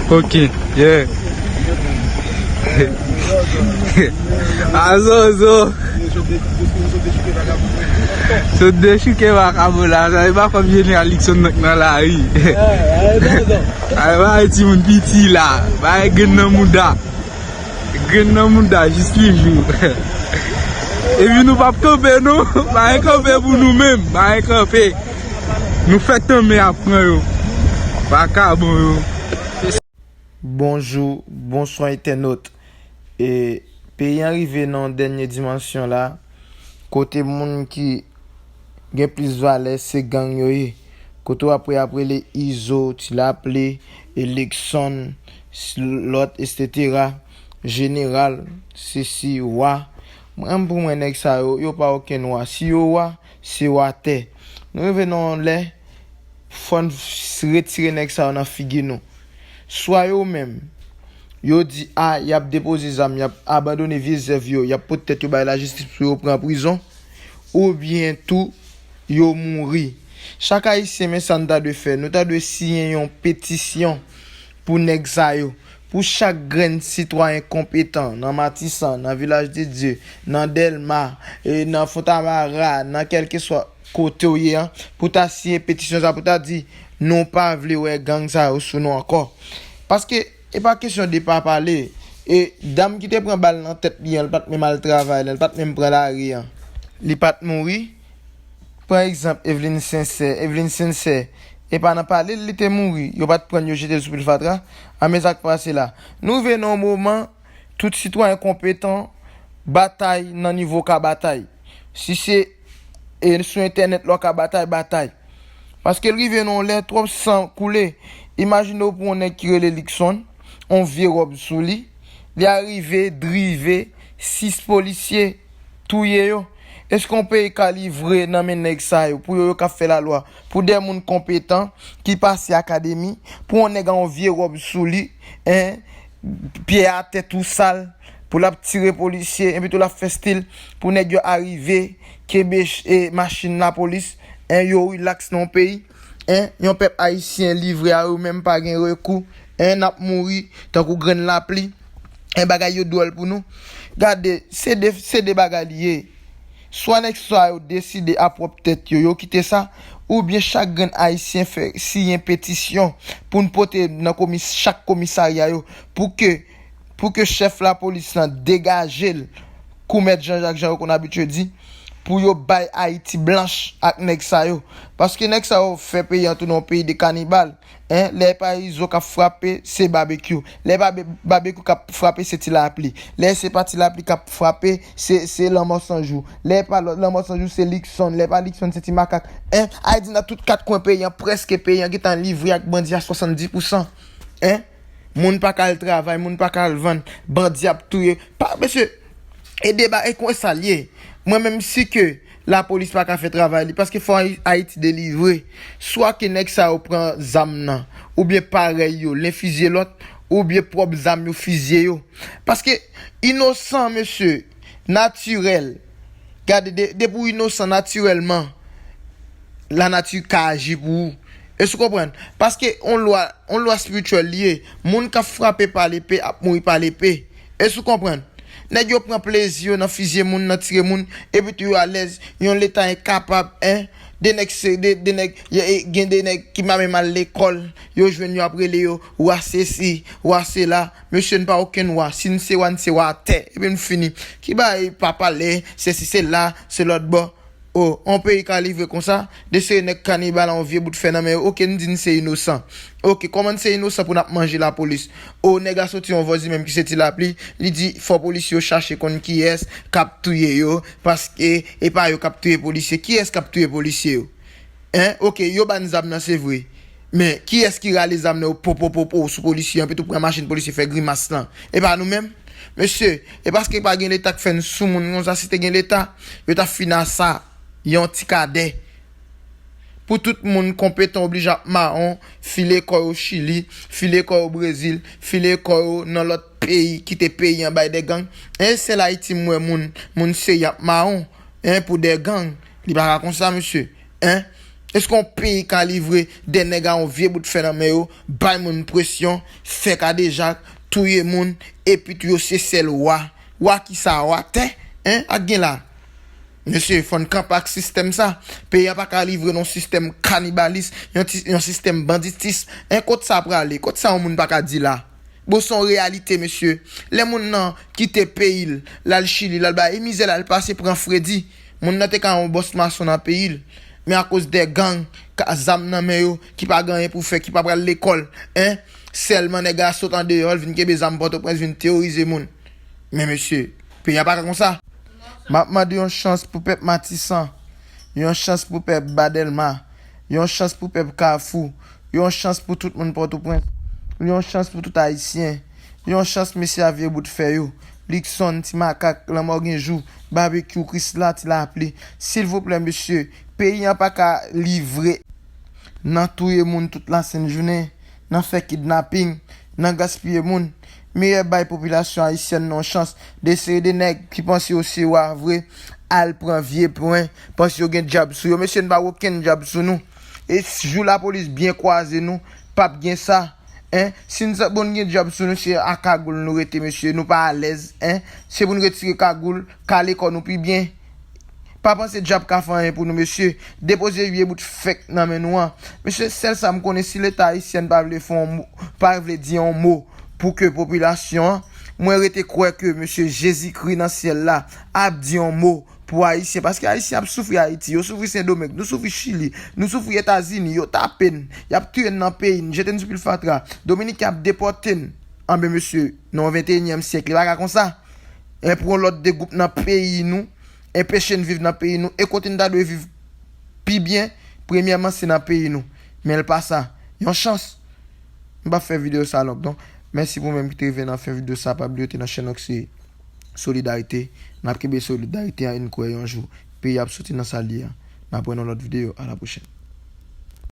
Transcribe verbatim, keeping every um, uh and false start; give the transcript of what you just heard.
Ok, yeah. Azozo. Sot dechouke vakabon la, sa e pa kòm General Luckson nan nan lari. Ay, bay timoun piti la, bay grenn nan mouda. Grenn nan mouda jis li jou. Epi nou p ap kanpe non, pa gen kanpe pou nou menm, pa gen kanpe. Nou fè tanmen ap pran yo. Vakabon yo. Bonjou, bonswa entènot. E, peyi an rive nan dènye dimansyon la, kote moun ki gen plis valè se gang yo ye. Kote w ap wè y ap rele Izo, Ti Lapli, e Luckson, s- lòt, etsetera, Jeneral, Sesi, Wa. Mwen, pou mwen, nèg sa yo, yo pa okenn wa. Si yo wa, se wa tè. Nou rive nan yon lè, fò n s- retire nèg sa yo nan figi nou. Swa yo menm, yo di a, y ap depoze zam, y ap abandone vye zèv yo, y ap pote tèt yo bay lajistis pou yo pran prizon, oubyen tou, yo mouri. Chak Ayisyen, men sa n ta dwe fè. Nou ta dwe siyen yon petisyon pou nèg sa yo. Pou chak grenn sitwayen konpetan nan Matisan, nan Vilaj de Dye, nan Dèlma, e nan Fontamara, nan kèlkeswa kote w ye an, pou ta siyen petisyon sa, pou ta di, nou pa vle wè gang sa yo sou nou ankò. Paske, e pa kesyon de pa pale. E dam ki te pran bal nan tèt li an, li pa t menm al travay la, li pa t menm pran lari an. Li pa t mouri. Pran egzanp Eveline Sincère. Eveline Sincère, e pa nan pale l li te mouri. Yo pa t pran l, yo jete l sou pil fatra. A men sa k pase la. Nou rive nan yon moman, tout sitwayen konpetan batay nan nivo w ka batay. Si se e sou entènèt la w ka batay, batay. Paske l rive nan yon lè twòp san koule. Imajine w pou yon nèg ki rele Luckson, yon vye wòb sou li. Li arive drive sis polisye, touye yo. Èske yon peyi ka livre nan men nèg sa yo, pou yo, yo k ap fè lalwa, pou de moun konpetan ki pase akademi, pou yon nèg a yon vye wòb sou li, en, pye atè tou sal, pou l ap tire polisye, epi tou l ap fè stil, pou nèg yo arive, kenbe ch- e machin lapolis, en, yo rilaks nan yon peyi, en, yon pèp ayisyen livre a yo menm pa gen rekou, en, n ap mouri tankou grenn lapli, en, bagay yo dwòl pou nou. Gade, se de, se de bagay li ye. Swa nèg sa yo deside a pwòp tèt yo, yo kite sa, oubyen chak grenn ayisyen fè siyen petisyon pou n pote nan komis- chak komisarya yo, pou ke, pou ke chèf lapolis lan degaje l kou mèt Jean Jacques Jean yo konn abitye di, pou yo bay Ayiti blanch ak nèg sa yo. Paske nèg sa yo fè peyi an tounen yon peyi de kanibal. En, lè e pa Izo k ap frape, se Babekyou. Lè e pa Be- Babekyou k ap frape, se Ti Lapli. Lè se pa Ti Lapli k ap frape, se, se Lanmò San Jou. Lè e pa lòt Lanmò San Jou, se Luckson. Lè e pa Luckson, se Ti Makak. En, a di nan tout kat kwen peyi an, prèske peyi an gentan livre ak bandi a swasanndis pousan. En, moun pa ka al travay, moun pa ka al vann, bandi ap touye. Pa, mesye, e deba, e konsa l ye. Mwen menm si ke lapolis pa ka fè travay li, paske fò Ayi- Ayiti delivre. Swa ke nèg sa yo pran zam nan, oubyen parèy yo, len fizye lòt, oubyen pwòp zam yo fizye yo. Paske inosan, mesye, natirèl. Gade, de- depi w inosan natirèlman, lanati ka aji pou ou. Èske w konprann? Paske on lwa, on lwa espirityèl li ye. Moun k ap frape pa lepe ap mouri pa lepe. Èske w konprann? Nèg yo pran plezi yo nan fizye moun, nan tire moun, epi tou yo alèz, yon leta enkapab, en. De nèg se, de, de nèg, y- e- gen de nèg ki pa menm al lekòl, yo jwenn yo ap rele yo, wa sesi, wa sela. Mesye, n pa okenn wa. Si n se wa, n se wa atè. Epi n fini. Ki bagay pa pale, sesi, sela, se lòt bò. O, on peyi ka livre konsa, de seri nèg kanibal a yon vye bout fè nan men yo. Oke, n di n se inosan. Oke, kòman n se inosan pou n ap manje lapolis? O, nèg la soti yon vòz li menm ki se Ti Lapli, li di fò polisye yo chache konn kiyès k ap touye yo, paske e pa yo k ap touye polisye. Kiyès k ap touye polisye yo? En, oke, yo ba n zam nan, se vre. Men, kiyès ki rale zam nan yo, po, po, po, po, sou polisye an, epi tou pran machin polisye fè grimas lan? E pa nou menm? Mesye, e paske pa gen leta k fè n sou moun konsa, si te gen leta, yo t ap fin a sa, yon ti kadè. Pou tout moun konpetan oblije ap mawon, file kò yo Chili, file kò yo Brezil, file kò yo nan lòt peyi, kite peyi an bay de gang. E sèl Ayiti m wè moun, moun serye ap mawon, en, pou de gang. Li pa ka konsa, mesye. En? Èske yon peyi ka livre de nèg a yon vye bout fè nan men yo, bay moun presyon, fè kadejak, touye moun, epi tou yo se sèl wa? Wa kisa? Wa tè? Hein? Ak gen la. Mesye, fò n kanpe ak sistèm sa. Peyi a pa ka livre nan yon sistèm kanibalis, yon ti- yon sistèm banditis. Hein, kot sa prale? Kot sa yon moun pa ka di la? Bon, se yon reyalite, mesye. Lè moun nan kite peyi l, l al Chili, l al bay, e mizè l al pase pran fredi. Moun nan te ka yon bòs mason nan peyi l. Men akoz de gang, ka zam nan men yo, ki pa gen anyen pou fè, ki pa pral lekòl, hein? Sèlman nèg a sot andeyò, l vin kenbe zam Pòtoprens, vin teworize moun. Men mesye, peyi a pa ka konsa. M ap mande yon chans pou pèp Matisan, yon chans pou pèp Ba Dèlma, yon chans pou pèp Kafou, yon chans pou tout moun Pòtoprens, yon chans pou tout Ayisyen, yon chans mesye a vye bout fè yo, Luckson, Ti Makak, Lanmò Gen Jou, Babekyou, Krisla, Ti Lapli. Silvouplè, mesye, peyi an pa ka livre nan touye moun tout lasent jounen, nan fè kidnaping, nan gaspiye moun. Meyè bay popilasyon ayisyèn nan yon chans. De seri de nèg ki panse yo se wa vre, al pran vye pwen, panse yo gen dyab sou yo. Mesye, n pa okenn dyab sou nou. E jou lapolis byen kwaze nou, p ap gen sa. Hein? Si n sa bon gen dyab sou nou, se a kagoul nou rete, mesye. Nou pa alèz, hein? Se pou n retire kagoul, kale kò nou pi byen. Pa panse dyab ka fè anyen pou nou, mesye. Depoze vye bout fèk nan men nou an. Mesye, sèl sa m konnen, si Leta ayisyèn pa vle fè yon mo, pa vle di yon mo pou ke popilasyon an, mwen rete kwè ke, mesye, Jezikri nan syèl la ap di yon mo pou Ayisyen. Paske Ayisyen ap soufri Ayiti, yo soufri Sendomeng, nou soufri Chili, nou soufri Etazini, yo tape n, y ap touye n nan peyi n, jete n sou pil fatra. Dominiken ap depòte n. Anben, mesye, nou an venteyinyèm syèk, li pa ka konsa. Hein, pou yon lòt de gwoup nan peyi nou, enpeche n viv nan peyi nou, e kote n ta dwe viv pi byen, premyèman, se nan peyi nou. Men l pa sa. Yon chans. M p ap fè videyo sa long, non. Mèsi pou menm ki te rive nan fen videyo sa. Pa bliye w te nan chèn nou ki se Solidarite. N ap kenbe solidarite an, e n kwè yon jou peyi a ap soti nan sa l ye a. N ap wè nan lòt videyo. A la pwochèn.